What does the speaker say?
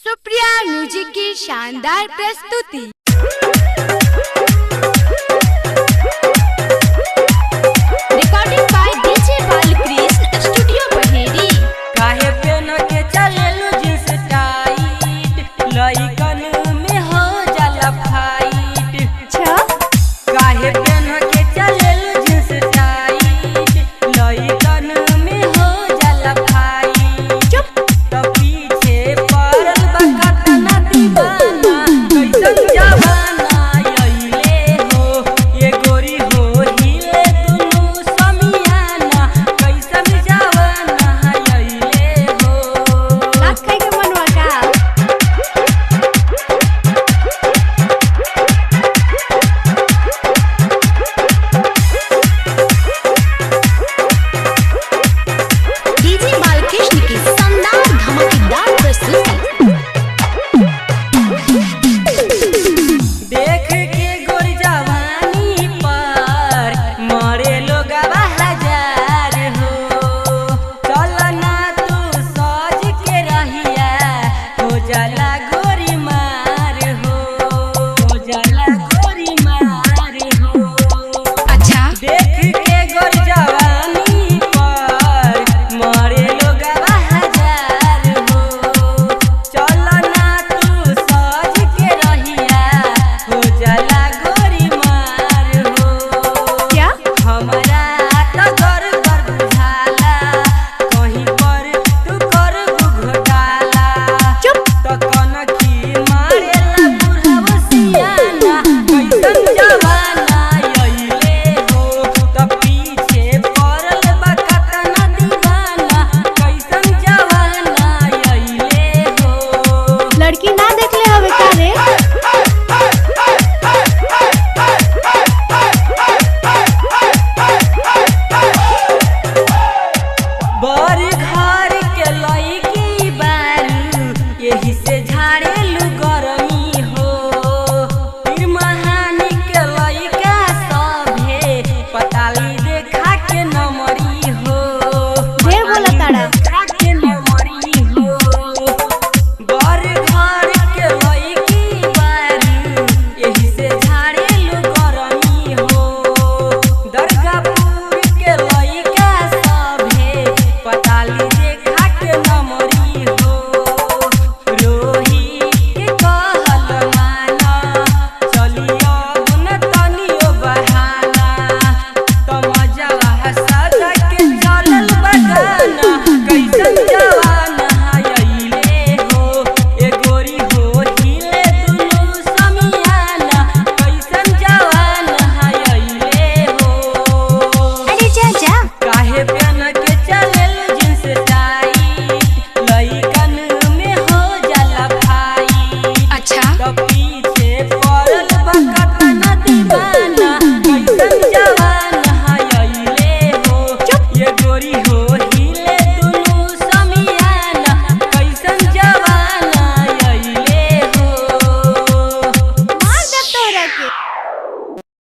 Supriya music की शानदार प्रस्तुति। Recording by DJ Balkrishna studio Baheri. काहे पेन के चलेलु जींस टाइट, लइकन में हो जाला फाइट। काहे पेन के चलेलु जींस टाइट, लइकन में हो जाला फाइट। चुप। तो पीछे पड़ल बा कतना दीवाना, कैसन जवाना अइले हो ये गोरी हो हिले दुनू समियाना, कैसन जवाना अइले हो। लात खाए के मनवा का? डीजे बालकृष्ण की शानदार धमाकेदार प्रस्तुति। देख के गोर जवानी पर मरे लोग हजार हो, चल ना तू सज के रहिया हो जाला गोरी मार हो, हो जाला गोरी मार हो। अच्छा। देख के गोर जवानी पर मरे लोग हजार हो, चल ना तू सज के रहिया हो जाला गोरी मार हो। क्या? हमरा त घर पर बुझाला, कहीं पर तू कर घोटाला। चुप। त कनखी मारेला बुढ़ाव सियाना, कैसन जवाना अइले हो। त पीछे पड़ल बा कतना दीवाना, कैसन जवाना अइले हो। लड़की ना देखले हवे का रे? बर घर के लईकी बारू, यही से झाड़ेलू गरमी हो। फिर महानी के लईका सभे पताली देखा के नमरी हो। ढेर बोला ताड़ा। देखा के नमरी हो। बर घर के लईकी बारू, यही से झाड़ेलू गरमी हो। दरगाहपुर के लईका सभे पताली देखा के नमरी हो। रोही के कहल माना, चलिया गुन तनियो बहाना। त मजवा सदा के चलल बगाना, कैसन जवाना अइले हो। ए गोरी हो हिले दुनू समियाना, कैसन जवाना अइले हो। अरे जा जा। काहे पेन के चलेल जींस टाइट, लइकन में हो जाला फाइट। अच्छा। त पीछे पड़ल